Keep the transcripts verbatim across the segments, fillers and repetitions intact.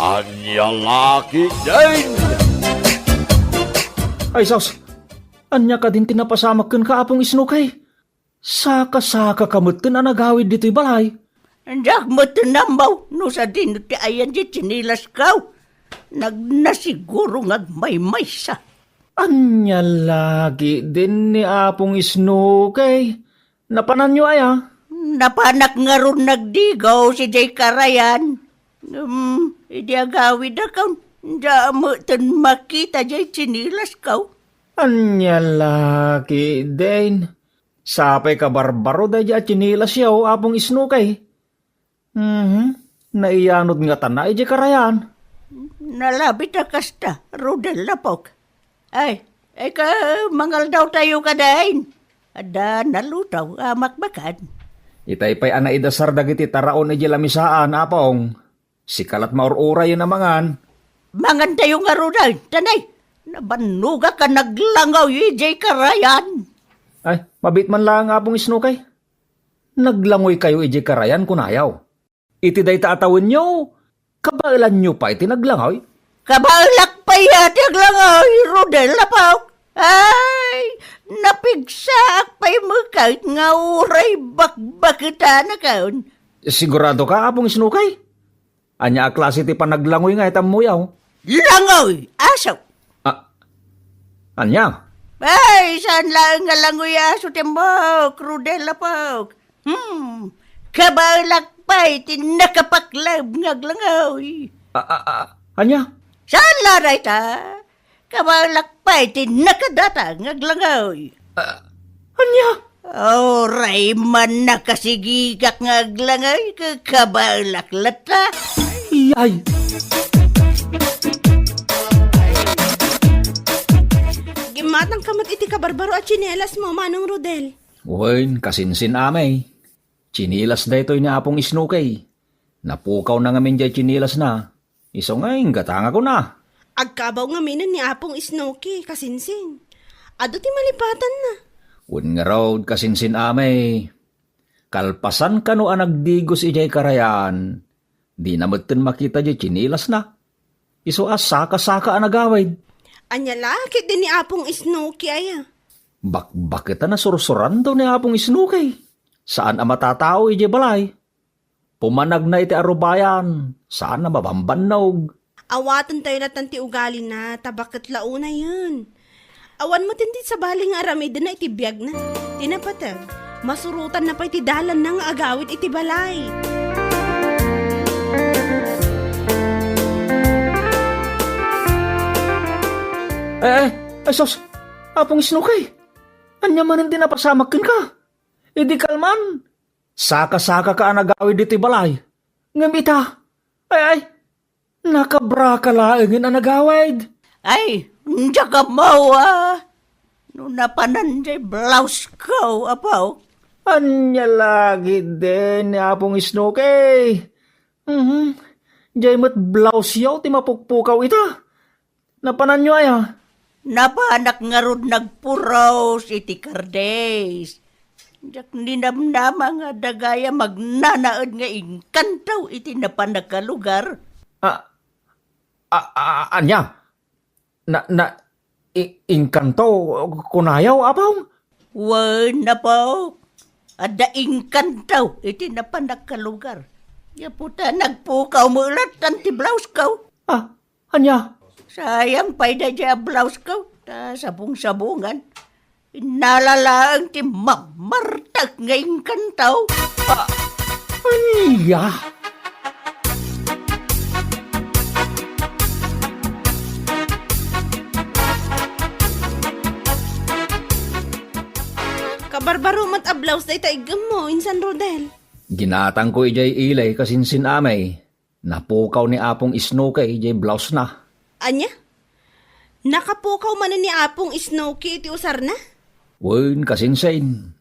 Ania la ketdin? Ay, sus! Ania kadin ti napasamak kenka, Apong Isnokey? Sakasakaka metten a nagawid ditoy balay. Diak metten ammo no sadino ti ayan ti tsinilasko. Nagnasiguro nga agmaymaysa. Ania la ketdin ni Apong Isnokey? Napananyo aya? Napanak ngarud nagdigos idiay karayan. Ngem, idi agawidakon, diak metten makita diay tsinilasko. Ania la ketdin? Sapay kabarbaro daydiay a tsinilasyo, Apong Isnokey. Mhm. Naiyanod ngatana idiay karayan. Nalabit a kasta, Rodel, apok. Ay, ay ka, mangaldawtayo kadin. Adda nalutaw a makbakan. Itay pay a naidasar dagiti taraon idiay lamisaan, Apong. Sika la't maur-urayen a mangan. Mangantayo ngaruden, tanay. Nabannogak a naglangoy idiay karayan. Ay, mabiit man laeng, Apong Isnokey. Naglangoykayo idiay karayan, kunayo. Iti dayta a tawenyo, kabaelanyo pay ti naglangoy? Kabaelak pay a ti aglangoy, Rodel, apok. Ay, napigsaak pay met nga uray bakbaketanakon. Sigurado ka, Apong Isnokey? Ania a klase ti panaglangoy nga itan, muyaw? Langoy, aso. Ah, ania? Ay, saan laeng nga langoy aso ti ammok, Rodel, apok. Hmm, kabaelak pay ti nakapakleb nga aglangoy. Ah, ah, ah, ania? Saan la dayta? Kabaelak pay ti nakadata nga aglangoy. Ah, ania? Uray man nakasigigak nga aglangoy, ka-, kabaelak latta. Ay, ay. Gimmatang ka met iti kabarbaro a tsinelasmo, Manong Rodel. Wen, kasinsin-amay. Tsinilas daytoy ni Apong Isnokey. Napukawna ngamin diay tsinilasna. Isu nga inggatangakon a. Agkabaw ngaminen ni Apong Isnokey, kasinsin. Adu ti malipatanna. Wen ngarud, kasinsin-amay. Kalpasan kano a nagdigos idiay karayan, dina metten makita diay tsinilasna. Isu a sakasaka a nagawid. Ania la ketdin ni Apong Isnokey aya? Bakbaket a nasursuranto ni Apong Isnokey. Saan a matatao idiay balay. Pumanagna iti arubayan, saan a mabambannog. Awaten tayo latan ti ugalina, ta baket la unayen. Awan met iti sabali nga aramidenna iti biagna. Ti napateg, masurotanna pay ti dalanna nga agawid iti balay. Eh, eh, ay sus! Apong Isnokey! Ania manen ti napasamak kenka? Idi kalman, sakasakaka a nagawid ditoy balay. Ngem ita, ay, ay, nakabraka laengen a nagawid. Ay, diak ammo a no napanan diay blouseko, apo. Ania la ketdin ni Apong Isnokey? Mhm. Diay met blousyo ti mapukpukaw ita. Napananyo aya? Napanak ngarud nagpuros iti kardis. Diak ninamnama nga adda gayam agnanaed nga inkanto iti napanak a lugar. A, a, a, ania? Na, na, i-, inkanto, kunayo, apo? Wen, apo. Adda inkanto iti napanak a lugar. Gapu ta nagpukaw met lattan ti blouseko. Ah, ania? Sayang pay daydiay a blouseko, ta sabong-sabongan. Innala laeng ti mammartek nga inkanto. Ah, ania? Kabarbaro met a blouse dayta iggemmo, Insan Rodel. Ginatangko idiay ili, kasinsin-amay. Napukaw ni Apong Isnokey idiay blousena. Ania? Nakapukaw manen ni Apong Isnokey iti usarna? Wen, kasinsin.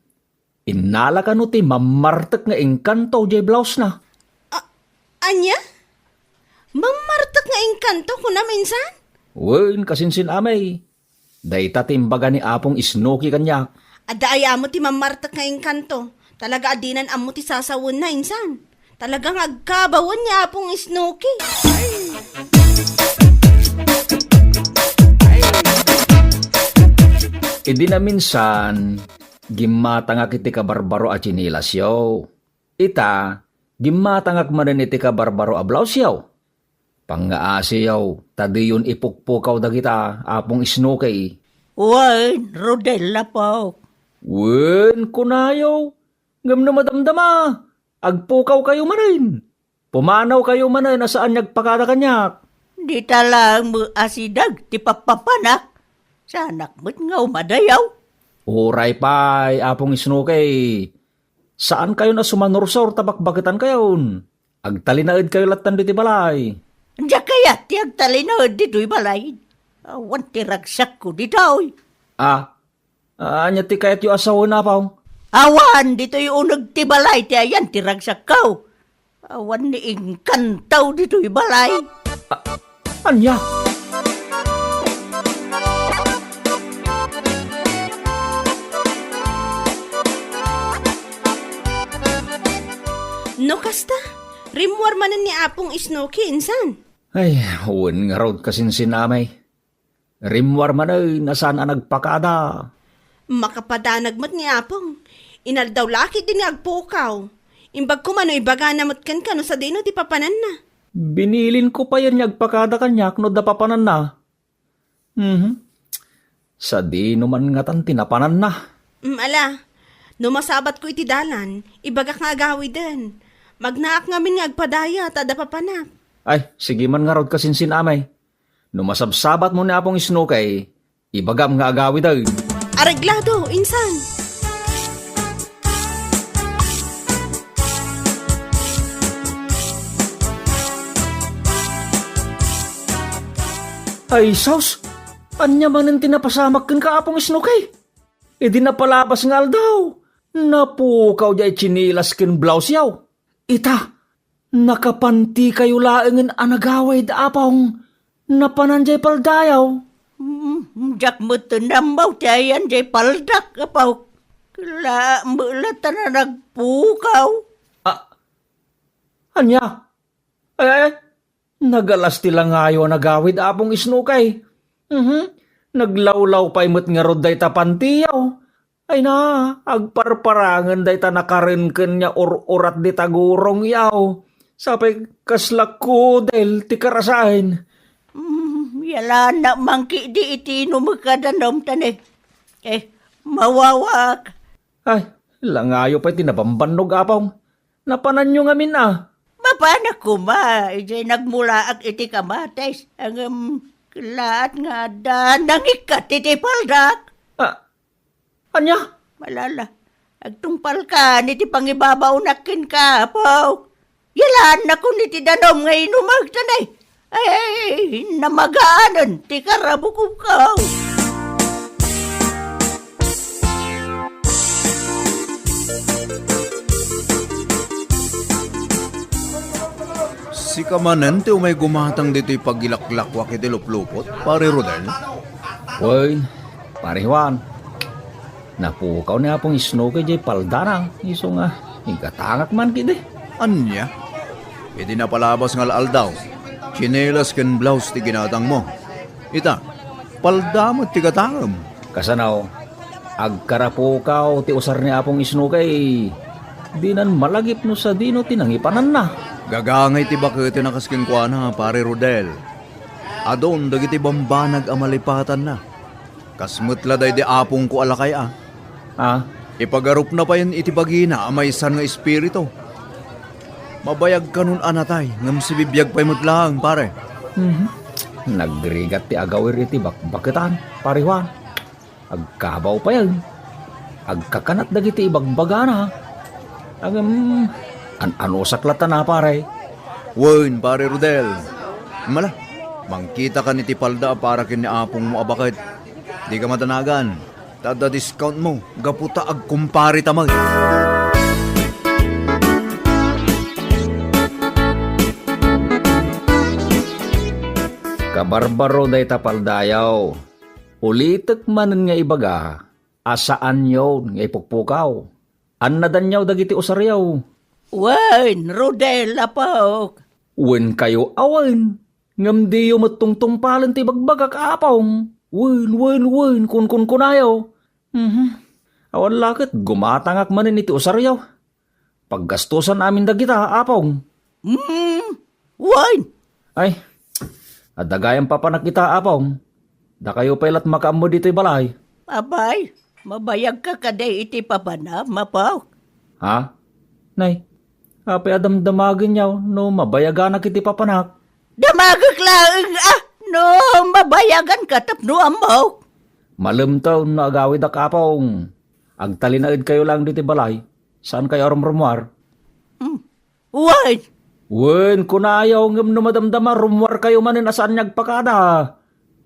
Innala kano ti mammartek nga inkanto diay blousena. A-, ania? Mammartek nga inkanto, kunam, Insan? Wen, kasinsin-amay. Dayta ti imbaga ni Apong Isnokey kaniak. Adda aya met ti mammartek nga inkanto. Talaga a dinan ammo ti sasawenna, Insan. Talagang agkabawen ni Apong Snooki. Idi naminsan, gimmatangak iti kabarbaro a tsinelasyo. Ita, gimmatangak manen iti kabarbaro a blauseyo. Pangngaasiyo, ta diyon ipukpukaw dagita, Apong Snooki. Wen, Rodel, Apo. Wen, kunayo. Ngem no madamdama, agpukawkayo manen. Pumanawkayo manen a saan nga agpakada kaniak. Dita laeng met a sideg ti pappapanak. Saanak met nga umadayaw. Uray pay, Apong Snooki. Saankayon a sumanursor ta bakbaketankayon. Agtalinaedkayo lattan ditoy balay. Diak kayat ti agtalinaed ditoy balay. Awan ti ragsakko ditoy. Ah, ania ti kayatyo a sawen, Apo? Awan ditoy uneg ti balay ti ayan ti ragsakko. Awan ni inkantaw ditoy balay. Ah, ania? No kasta, rimmuar manen ni Apong Snooki, insan. Ay, wen ngarud kasinsinamay. Rimmuar manen a saan a nagpakada. Makapadanag met ni Apong. Inaldaw la ketdi nga agpukaw. Imbag koma no ibagana met kenka no sadino ti papananna. Binilinko payen nga agpakada kaniak no adda papananna. Mhm. Sadino man ngatan ti napananna? Mm, ala, no masabatko iti dalan, ibagak nga agawiden. Magnaak ngamin nga agpadaya ta adda papanak. Ay, sige man ngarud kasinsinamay. No masabsabatmo ni Apong Snooki, ibagam nga agawiden. Areglado, insan. Ay, sus! Ania manen ti napasamak kenka, Apong Snooki? Idi napalabas nga aldaw, napukaw diay tsinelas ken blauseyo. Ita, nakapantikayo laengen a nagawid, Apong. Napanan diay paldayo. Mm, diak met nammaw ti ayan diay paldak, Apo. Kla, met la ta nagpukaw. Ah, ania? Ay, ay, nagalas ti langayo a nagawid, Apong Snooki. Mhm. Naglawlaw pay met ngarud dayta pantiyo. Ay na, agparparangen dayta nakarenken nga ur-urat di tagurongyo. Sapay kasla kudel ti karasaen. Mm, yalanna mangkidi iti inumek a danum, tane. Eh, mawawak. Ay, langayo pay ti nabambannog, Apong. Napananyo ngamin a. Mapanak koma, idiay nagmulaak iti kamatis. Ngem, kelaat nga adda nangikkat iti paldak. Ah, ania? Malala, agtungpalkan iti pangibabaonak kenka, Apo. Yalaannakon iti danum nga inumek, tane. Ay, namagaanen ti karabukobko. Sika manen ti umay gumatang ditoy pagilaklakwak iti luplupot, Pare Rodel? Wen, Pare Juan, napukaw ni Apong Snooki diay paldana, isu nga igatangak man kidi. Ania? Iti napalabas nga al-aldaw, tsinelas ken blouse ti ginatangmo. Ita, palda met ti gatangem. Kasano, agkarapukaw ti usar ni Apong Snooki. Dinan malagip no sadino ti nangipananna. Gagangay ti baketen a kas kenkuana, Pare Rodel. Adun dagiti bambanag a malipatanna. Kas met la daydi apongko a lakay a. Ah? Ipagarupna payen iti bagina a maysan nga espiritu. Mabayag kanon a natay, ngem sibibiag pay met laeng, pare. Mhm. Nagrigat ti agawir iti bakbaketan, Pare Juan. Agkabaw payen. Agkakanat dagiti ibagbagana. Ngem, an-anusak latta na, pare. Wen, Pare Rodel. Mala, mangkitakan iti palda a para ken ni apongmo a baket. Dika madanagan. Ta adda discount mo, gapu ta agkumpare ta met. Kabarbaro dayta paldayo. Ulitek manen nga ibaga a saanyo nga ipukpukaw. Annadanyo dagiti usaryo. Wen, Rodel, Apok. Wen kayo a wen. Ngem diyo met tungtungpalen ti ibagbagak, Apong. Wen, wen, wen, kunkunkunayo. Mhm. Awan la ket gumatangak manen iti usaryo. Paggastusan amin dagita, Apong. Hmm, wen. Ay, adda gayam papanak ita, Apong. Dakayo pay lat makaammo ditoy balay. Apay, mabayagka kadi iti papanam, Apok? Ha? Nay, apay a damdamagenyo no mabayaganak iti papanak? Damagek laeng a no mabayaganka tapno ammok. Malemtaw no agawidak, Apong. Agtalinaedkayo laeng ditoy balay. Saankayo a rumrumuar? Hmm. Wen. Wen, kunayo, ngem no madamdama, rummuarkayo manen a saanyo agpakada.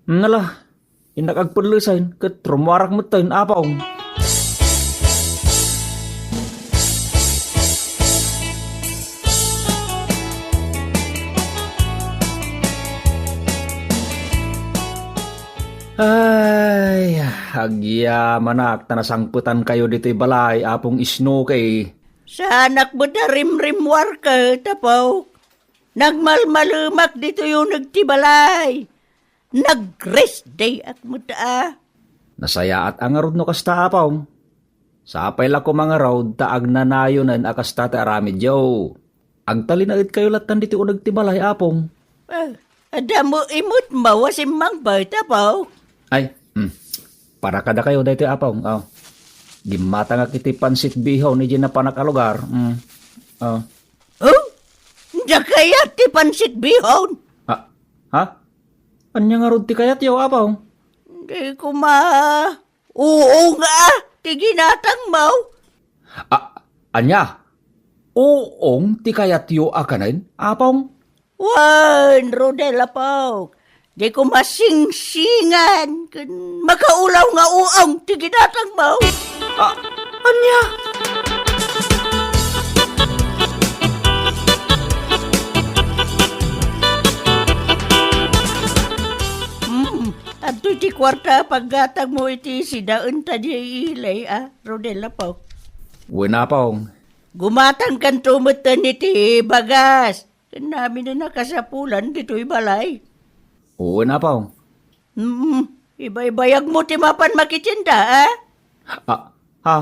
Nala, innak agpellesen, ket rummuarak metten, Apong. Ay, agyamanak ta nasangpetankayo ditoy balay, Apong Isnoke. Saanak met a rimrimmuar ket, Apok. Nagmalmalemak ditoy uneg ti balay. Nag-rest day-ak met a. Nasayaat a ngarud no kasta, Apong. Sapay la koma ngarud ta agnanayonen a kasta ti aramidyo. Agtalinaedkayo lattan ditoy uneg ti balay, Apong. Ah, adda mo imut mawa simmangpet, Apok. Ay, hmm. Para kadakayo daytoy, Apong. Oh. Gimmatangak iti pansit bihon idiay napanak a lugar. Hmm. Oh. Oh? Dakayat ti pansit bihon? Ha? Ha? Ania ngarud ti kayatyo, Apong? Di koma uong a ti ginatangmo. A-, ania? Uong ti kayatyo a kanen, Apong? Wen, Rodel, Apok. Di koma singsingan ken makaulaw nga uong ti ginatangmo. A-, ania? Hmm, adtoy ti kuarta a paggatangmo iti sidaenta diay ilay a, Rodel, Apok. Wen, Apong. Gumatangkanto metten iti bagas. Ken amin a nakasapulan ditoy balay. Wen, Apong. Mm, ibaybayagmo ti mapan makitienda, a? A, ha?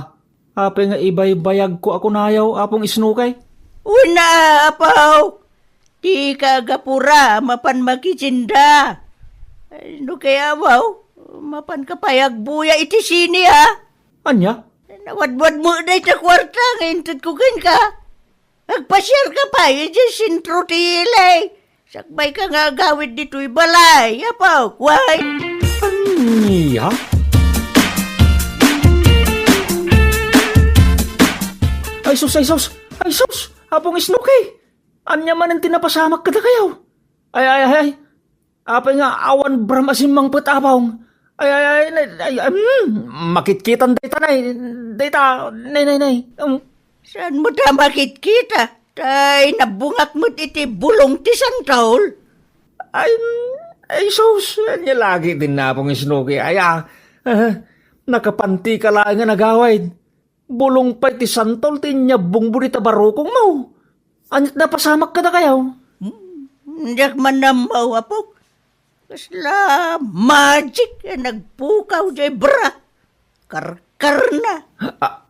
Apay nga ibaybayagko a kunayo, Apong Isnokay? Wen a, Apok. Ti kagapura a mapan makitienda. Ay, no kay awaw, mapanka pay agbuya iti sine, a? Ania? Nawadwadmo dayta kuarta nga intedko kenka. Agpasiarka pay idiay sentro ti ilay. Sakbayka nga agawid ditoy balay, Apok, wen? Ania? Ay sus, ay sus, ay sus! Apong Isnoki! Ania manen ti napasamak kadakayo? Ay, ay, ay, ay. Apay nga awan bram a simmangpet, Apong? Ay, ay, ay, nay, ay, ay, mm, makitkitan dayta, nay. Dayta, nay, nay, nay. Um. Saanmo ta makitkita? Tay, nabungak met iti bulong ti santol. Ay, ay, sus, ania lagi ti Apong Isnoki. Ay, ah, ah, nakapantika laeng nga nagawid. Bulong pay ti santol ti inyabbongmo dita barukongmo. Ania't napasamak kadakayo? Hmm, diak man ammo, Apok. Kasla magic a nagpukaw jay bra. Karkarna. A-,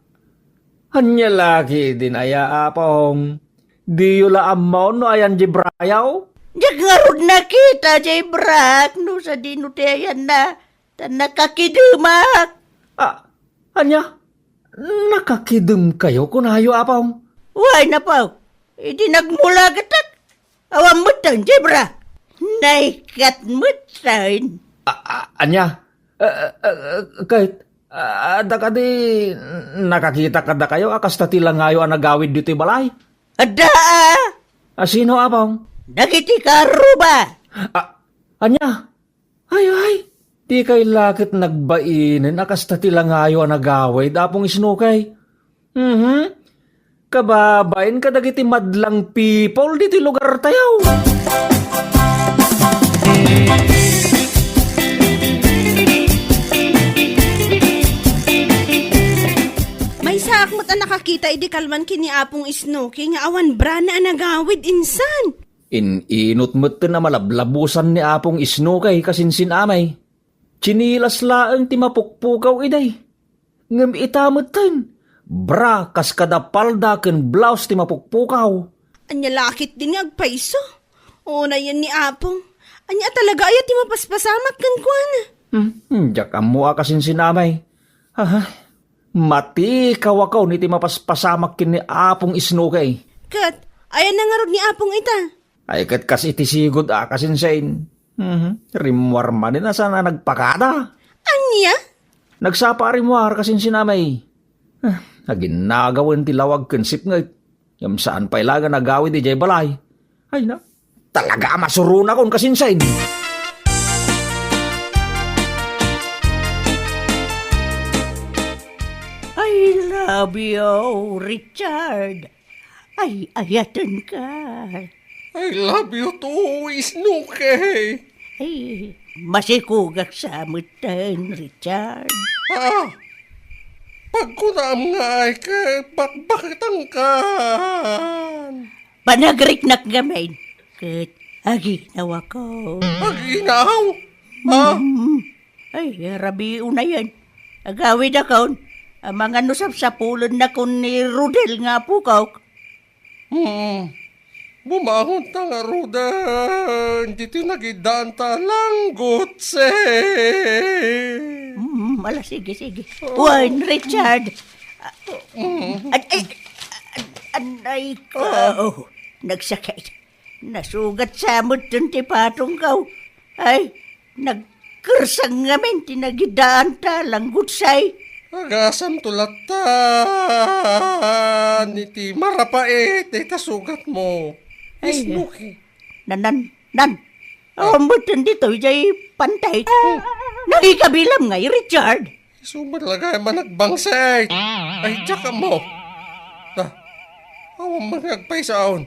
ania lagi din aya, Apong? Diyo la ammo no ayan jay brayo? Diak ngarud nakita jay brak no sadino ti ayanna. Ta nakakidemak. A-, ania? Nakakidemkayo kunayo, Apong? Wen, Apok. Idi nagmulagatak, awan metten jay bra. Naikat metten. A-, a-, ania? A-, a-, a-, ket, a-, adda kadi nakakita kadakayo a kasta ti langayo a nagawid ditoy balay? Adda, a. A, sino, Apong? Dagiti karuba. A-, ania? Ay, ay, dikay la ket nagbainen a kasta ti langayo a nagawid, Apong Isnokay. Mhm. Kababain kadagiti madlang people ditoy lugartayo. Maysaak met a naka- Kita idi kalman ken ni Apong Isnoki nga awan brana a nagawid insan. In-inot metten a malablabusan ni Apong Isnoki kasinsin-amay. Tsinilas laeng ti mapukpukaw idi. Ngem ita metten, bra kas kada palda ken blouse ti mapukpukaw. Ania la ketdin nga agpayso? Unayen ni Apong. Ania talaga aya ti mapaspasamak kenkuana? Hmm, diak ammo a kasinsin-amay. Aha, matikawakon iti mapaspasamak ken ni Apong Isnoki. Ket, ayanna ngarud ni Apong ita? Ay, ket kas iti sigud a kasinsin. Mhm. Rimmuar manen a saan a nagpakada. Ania? Nagsapa a rimmuar kasinsin-amay. Ah, aginnagawen ti lawag ken sipnget. Ngem saan pay laeng a nagawid idiay balay. Ay na, talaga a masuronakon kasinsin. I love you, Richard. Ay, ayatenka. I love you too, Isnoki. Ay, masikugak sa metten, Richard. Ah, pagkunaam nga ay ket bakbaketankan. Panagriknak ngamin, ket aginawakon. Aginaw? Ah? Mm. Ay, rabii unayen. Agawidakon. Amangan no sapsapulennakon ni Rodel nga apokok. Hmm. Bumangonta ngaruden ditoy nagidaanta langgutse. Mm, ala, sige, sige. Oh. Wen, Richard. Mm. Ad-, ay, ad-, anay ka. Ah. Oh, nagsakit. Nasugat sa metten ti patongko. Ay, nagkersang ngamin ti nagidaanta langgutse. Agasanto latta iti marapait dayta sugatmo. Ay, Isnoki. Nan, nan, nan. Ah. Awan metten ditoy jay pantek. Oh. Nangikabilam ngay, Richard. Isu met la gayam a nagbangsit. Ay, diak ammo. Ta, awan man nga agpaysaon.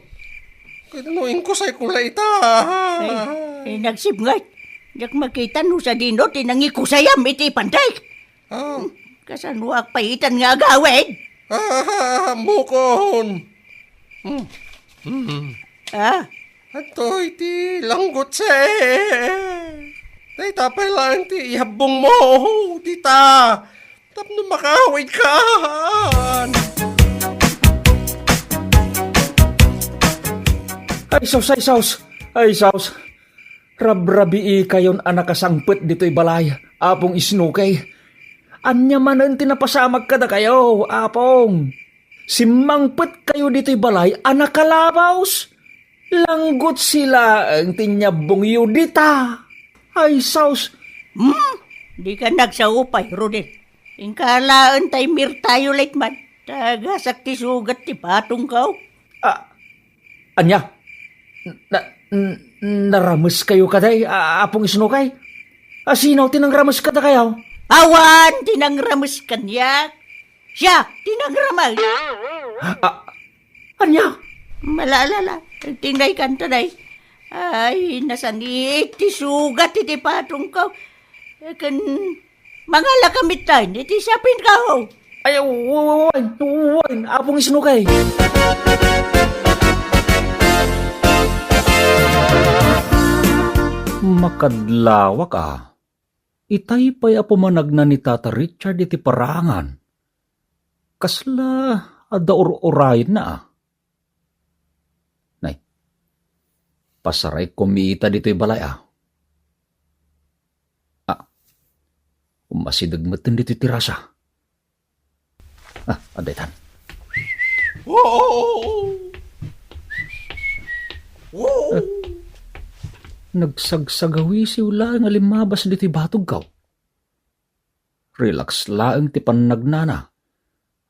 Ket no inkusayko la ita. Ay, ay, nagsipnget. Diak makita no sadino ti nangikusayam iti pantek. Ah. Kasanoak pay itan nga agawid? Ah, mukon. Hmm. Hmm. Ah? Adtoy ti langgutse. Dayta pay laeng ti ihabbongmo dita tapno makaawidkan. Ay, sus, ay, sus. Ay, sus. Rabrabiikayon a nakasangpet ditoy balay, Apong Isnoki. Ania manen ti napasamak kadakayo, Apong? Simmangpetkayo ditoy balay a nakalabaos. Langgutse laeng ti inyabbongyo dita. Ay, sus! Hmm? Dika nagsaupay, Rodel. Inka laeng tay mirtayo, Letman. Tagasak ti sugat ti patongko. Ah, ania? Na, n-, narameskayo kadi, a-, Apong Isnoki? A, sino ti nangrames kadakayo? Awan ti nangrames kaniak. Siak ti nangrames. Ah, ania? Malala la, tinggaykan ta, day. Ay, nasaniit ti sugat iti patongko. Ken mangala ka metten iti sapinko. Ay, wen, wen, Apong Isnoki. Makadlawak a. Itay pay a pumanagna ni Tata Richard iti paraangan. Kasla adda ur-urayenna a. Nay, pasarayko mi ita ditoy balay a. Ah, umasideg metten ditoy terasa. Ah, adda itan. Wow! Wow! Ah, nagsagsagawisiw laeng a limmabas ditoy batogko. Relax laeng ti pannagnana.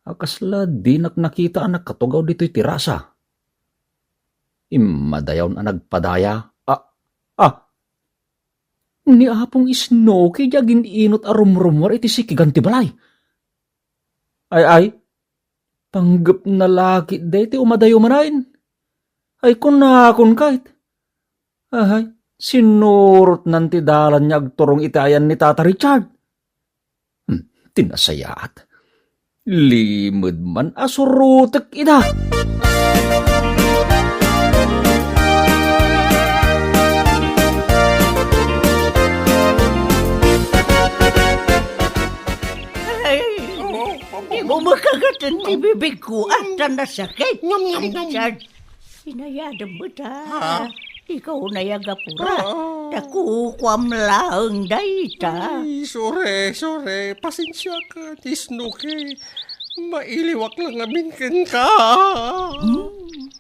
A kasla dinak nakita a nakatugaw ditoy terasa. Immadayawna a nagpadaya. Ah, ah! Ni Apong Isnoki ti agin-inot a rumrummuar iti sikigan ti balay. Ay, ay, panggepna la ketdi ti umadayo manen. Ay, kunakon kayat. Ay, sinurotnan ti dalan nga agturong iti ayan ni Tata Richard. Hmm, ti nasayaat. Limed man a surotek ida. Ay, di mo makagaten ti bibigko, ata nasakit. Nyam, nyam, nyam. Richard, inayadem met, a. Ha? Ikaw nay agapura. Ah. Ta kukuam laeng dayta. Ay, sorry, sorry. Pasensiakan, Snooki. Mailiwak la ngamin kenka. Hmm,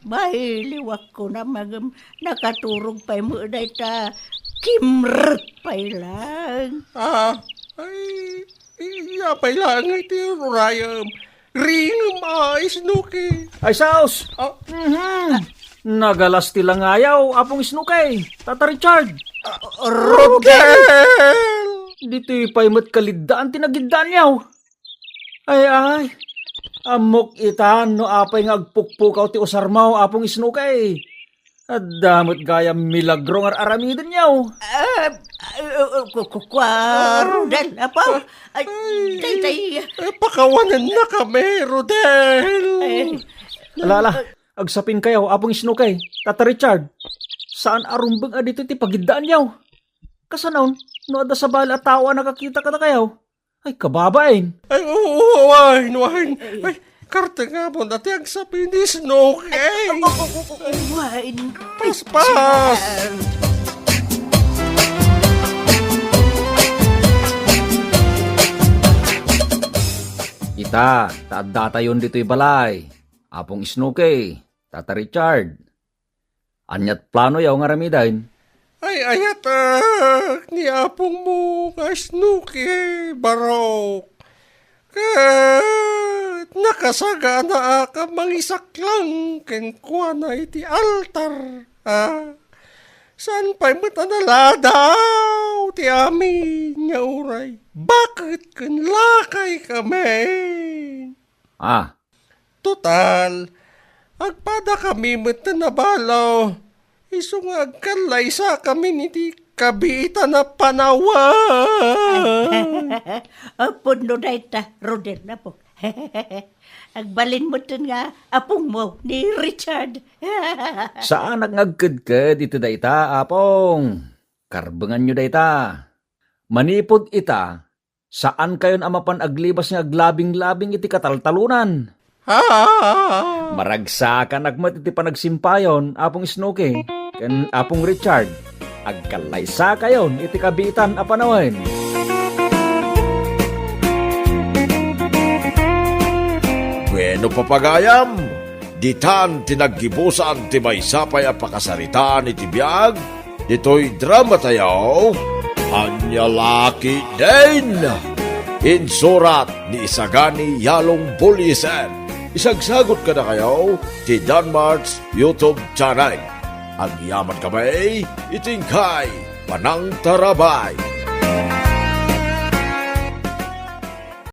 mailiwak kunam ngem nakaturog pay met dayta. Kimrek pay laeng. Ah, ay, iya pay laeng iti urayem. Ringem a, Snooki. Ay, saos! Ah. Mhm. Nagalas ti langayaw, Apong Snooki. Tata Richard. Ah, Rodel! Ditoy pay met kaliddaan ti nagiddaanyaw. Ay, ay. Ammok itan no apay nga agpukpukaw ti usarmaw, Apong Snooki. Adda met gayam milagro nga ar-aramidenyaw. Ah, ah, ah, ku-, ku-, kua, Rodel, apo? Ay, ay, tay, tay. Eh, pakawanennakami, Rodel. Ay. Ala, ala, agsapinkayo, Apong Snooki, Tata Richard. Saan a rumbeng a ditoy ti pagiddaanyaw. Kasano, no adda sabali a tao a nakakita kadakayo? Ay, kababain. Ay, oo, oo, wine, wine. Ay, kartengamon a ti agsapi ni Snooki. Ay, oo, oo, oo, wine. Paspas. Ita, ta addatayon ditoy balay. Apong Snooki, Tata Richard. Aniat planoyo nga aramiden? Ay, ayatek ni apongmo nga Snooki, Barok. Ket nakasaganaak a mangisaklang kenkuana iti altar, a? Saan pay met a naladaw ti amin nga uray baket ken lakay kami. Ah, Total, agpadakami met a balo. Isu nga agkallaysakamin iti kabiitan a panawen. Apo, no dayta, Rodel, apo. Agbalin metten nga apongmo ni Richard. Saanak nga agkedked iti dayta, Apong. Karbenganyo dayta. Manipud ita, saankayon a mapan aglibas nga aglabinglabing iti kataltalonan. Ah! Maragsakanak met iti panagsimpayon, Apong Snooki, ken Apong Richard. Agkallaysakayon iti kabiitan a panawen. Bueno, papagayam, ditan ti naggibusan ti maysa pay a pakasaritaan iti biag ditoy dramatayo, Ania La Ketdin. Insurat ni Isagani Yalong Bullieser. Isagsagut kadakayo ti Danmart's YouTube channel. Agyamankami iti inkay panangtarabay.